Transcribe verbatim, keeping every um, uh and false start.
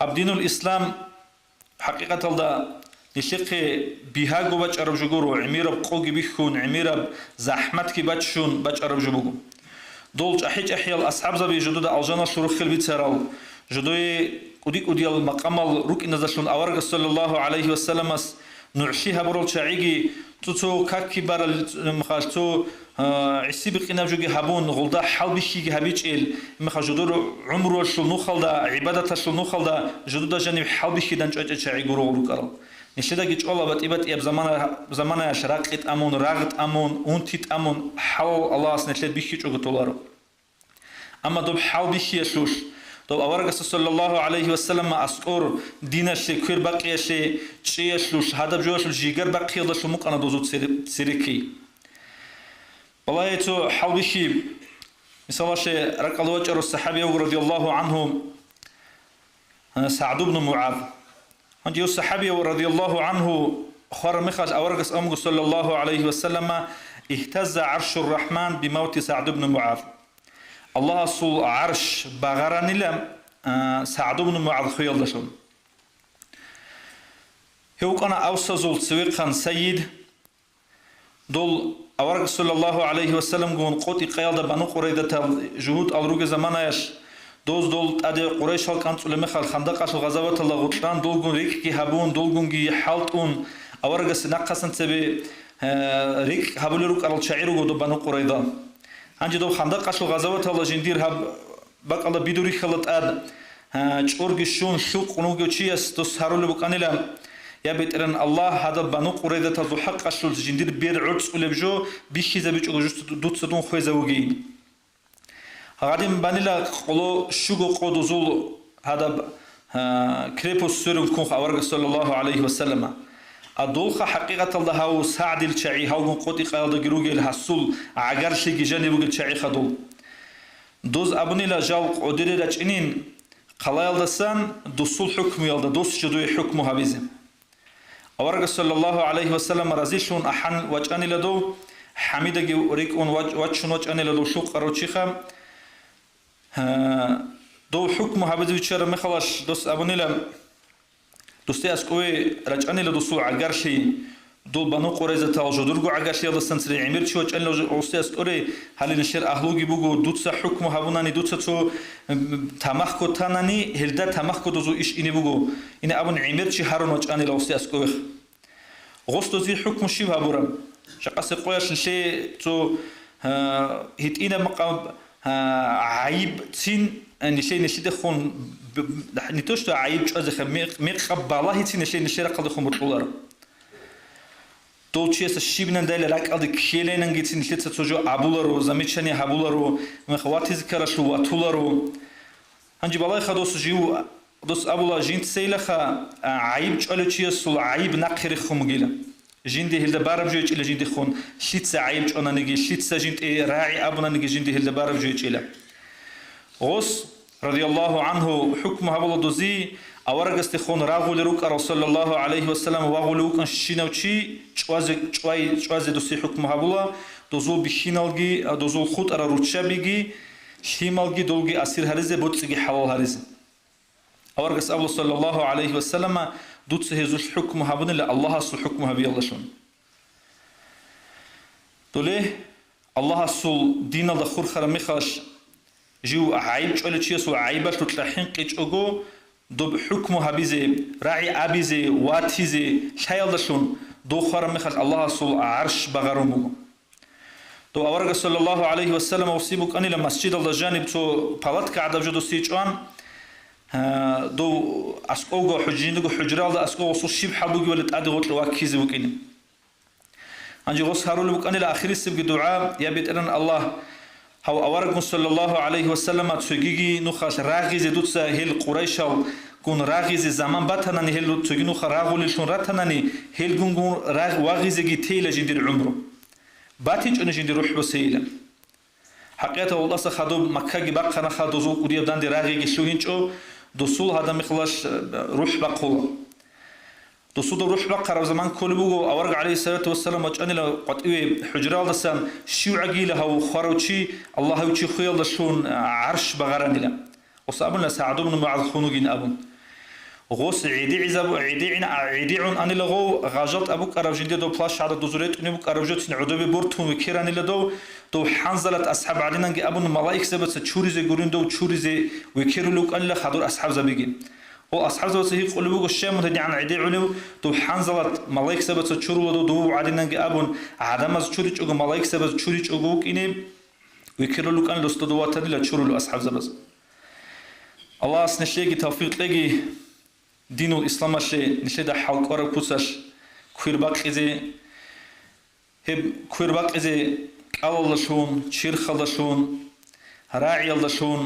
Аб динул ислам, хӀакъикъаталда, нилъехъе бигьаго бачӀараб жо гуро, гӀемераб къоги бихьун, гӀемераб захӀматги баччун бачӀараб жо буго. Дол чӀахӀи-чӀахӀиял асхӀабзаби жодода алжаналъур рухел бицарал, жодое кӀуди-кӀудиял макъамал рукӀиназдалъун аварагас саллаллагьу гӀалайгьи вассаламас нугӀлъи гьабурал чагӀиги, цо-цо какги барал, мехалъ цо, а, гӀиси-бикъинаб жоги гьабун, гъулда хӀалбихьиги гьабичӀел, мехалъ жодор гӀумруялъул нухалда, гӀибадаталъул нухалда жодода жаниб хӀалбихьидан чӀвачӀел чагӀи гурогъ рукӀарал. Нилъедаги чӀвала батӀи-батӀияб замана, заманаялъ ракъи тӀамун, рагъ тӀамун, унти тӀамун, хӀалал Аллагьас нилъер бихьичӀого толаро. Амма доб хӀалбихьиялъулъ, доб аварагасда саллаллагьу гӀалайгьи вассалама аскӀор диналъе квер бакъиялъе чӀеялъулъ, гьадаб жоялъул жигар бахъиялдалъун букӀана дозул цере-, церекки. Балагье цо хӀалбихьи, мисалалъе, ракӀалда вачӀарав сахӀабияв радияллагьу гӀангьу, СагӀд ибн МугӀаз. Гьанже гьев сахӀабияв радияллагьу гӀангьу хвараб мехалъ аварагас амго саллаллагьу гӀалайгьи вассалама, ихтазза гӀаршур рахӀман бимавти СагӀд ибн МугӀаз. Аллагьасул гӀарш багъаранила, а, СагӀд ибн МугӀаз хвеялдалъун. Гьев вукӀана авсазул цевехъан сайид. Дол авараг саллаллагьу гӀалайгьи вассаламгун къотӀи-къаялда Бану Къурайзатал жугьутӀал ругел заманаялъ, доз дол тӀаде Къурайшал кӀанцӀулеб мехалъ Хандакъалъул гъазаваталда гъоркьан долгун рикӀкӀги гьабун, долгунги хӀалтӀун, аварагасе нахъасан цебе, э, рикӀкӀ гьабулел рукӀарал чагӀи руго доб Бану Къурайзал. Гьанже доб Хандакъалъул гъазаваталда жиндир гьаб бакӀалда бидур рихьала тӀад, а, чӀорги щун лъукъун вугев чияс дос гьарулеб букӀанила: «Я БетӀергьан Аллагь, гьадаб Бану Къурайзатазул хӀакъалъулъ жиндир бер гӀорцӀулеб жо бихьизабичӀого жуста дуца дун хвезавугейин». Гьадин банила къоло щуго къо дозул гьадаб, а, крепость сверун ккун авараг саллаллагьу гӀалайгьи вассалама. А долха хӀакъикъаталда гьав СагӀдил чагӀи, гьавгун къотӀи-къаялдаги ругел, гьасул гӀагарлъиги жаниб бугел чагӀи хадув. Доз абунила жал къодире рачӀинин, хъалаялдасан досул хӀукмуялда дос жидуе хӀукму гьабизе. Аварагас саллаллагьу гӀалайгьи вассалам разилъун ахӀан вачӀанила дов, хӀамидаги рикӀкӀун вач-, вачун вачӀанила дов лъукъарав чиха. Гьа, дов хӀукму гьабизе виччараб мехалъ дос абунила, досде аскӀове рачӀанила досул гӀагарлъи, дол Бану Къурайзатал жодорго гӀагарлъиялдасан цере гӀемер чи вачӀанила гъосде аскӀоре, гьале нилъер агьлуги буго, дуца хӀукму гьабунани, дуца цо, м, тамахго танани, гьелда тамахго дозул иш ине буго, ина абун гӀемер чи гьарун вачӀанила гъосде аскӀовех. Гъос дозе хӀукму щиб гьабураб? Жакъасе къоялъ нилъее цо, а, гьитӀинаб макъаб, а, гӀайиб цин, а, нилъее нилъидехун б-, б-, не то что гӀайиб чӀвазехъе, мекъ-, мекъаб балагьицин нилъее нилъер рахъалдехун бокьуларо. Дов чиясда щибнандайила ракӀалде ккелайнангицин нилъеца цо жо абуларо, замечание гьабуларо, мех ватизе ккаралъув ватуларо. Гьанже балагьеха дос жив, дос абула, жинцайилаха, а, гӀайиб чӀвалев чиясул гӀайиб нахъе рехун бугила. Жинде гьелда бараб жо гьечӀила жиндехун, лъица гӀайиб чӀвананиги, лъица жинде рагӀи абунаниги жинде гьелда бараб жо гьечӀила. Гъос, радияллагьу гӀангьу, хӀукму гьабула дози, аварагасдехун рагъулел рукӀарал саллаллагьу гӀалайгьи вассалам вагъулев вукӀанщинав чи чӀвазе, чӀвай-, чӀвазе досе хӀукму гьабула, дозул бихьиналги, дозул хутӀарал руччабиги, лъималги долги асир гьаризе, боцӀиги хӀалал гьаризе. Аварагас абула, саллаллагьу гӀалайгьи вассалама, дуца гьезулъ хӀукму гьабунила Аллагьасул хӀукму гьабиялдалъун. Доле Аллагьасул диналда хурхараб мехалъ, жив гӀайиб чӀвалев чиясул гӀайибалъукьа хӀинкъичӀого, доб хӀукму гьабизе, рагӀи абизе, ватизе лъаялдалъун дов хвараб мехалъ Аллагьасул гӀарш багъарун буго. Дов аварагас, саллаллагьу гӀалайгьи вассалам, гъосие букӀанила масжидалда жаниб цо палатка гӀадаб жо досие чӀван, а, дов аскӀовго хӀуж-, жиндирго хӀужралда аскӀов гъосул щиб хӀал бугебали тӀаде гъоркье ваккизе вукӀине. Гьанже гъос гьарулеб букӀанила ахирисебги дугӀа: «Я БетӀергьан Аллагь, гьав авараггун, саллаллагьу гӀалайгьи вассалама, цогиги нухалъ рагъизе дуца гьел Къурайшалгун рагъизе заман батанани, гьел цоги нуха рагъулеллъун ратанани, гьелгунгун рагъ-, вагъизеги тейила жиндир гӀумру. БатичӀони жиндир рухӀ босейила». ХӀакъикъаталда, гъулдаса хадуб Маккаги бахъана хадуб, дозул кӀудияб данде рагъиги лъугьинчӀо, досул гьадамихлъалъ рухӀ бахъула. Досуда рухӀ бахъараб заман кколеб буго, авараг, гӀалайгьиссалату вассалам, вачӀанила къватӀиве хӀужраялдасан, щивгӀагила гьав хварав чи, Аллагьев чи хвеялдалъун гӀарш багъаранила. Гъос абуна СагӀд ибн МугӀаз хун вугин абун. Гъос гӀедегӀизабу-, гӀедегӀин-, гӀедегӀун анила гъов, гъажал тӀа букӀараб жинде дов плащ гӀадаб дузу ретӀуни букӀараб жо цин гӀодобе бортун векеранила дов, дов ХӀанзалат асхӀаб гӀадинанги абун малаикзабаца чуризе гурин дов чуризе векерулев вукӀанила хадур асхӀабзабиги. О, асхӀабзабаца гьикъулеб буго, щай мун гьедигӀан гӀедегӀулев, дов ХӀанзалат малаикзабаца чурула дов, дов гӀадинанги абун, гӀадамаз чуричӀого, малаикзабаз чуричӀого вукӀине, векерулев вукӀанила досда дов ватанила чурулев асхӀабзабаз. Аллагьас нилъеги тавфикъ кьеги, динул исламалъе нилъеда хӀалкӀвараб куцалъ квер бакъизе, гьеб квер бакъизе кӀалалдалъун, черхалдалъун, рагӀиялдалъун,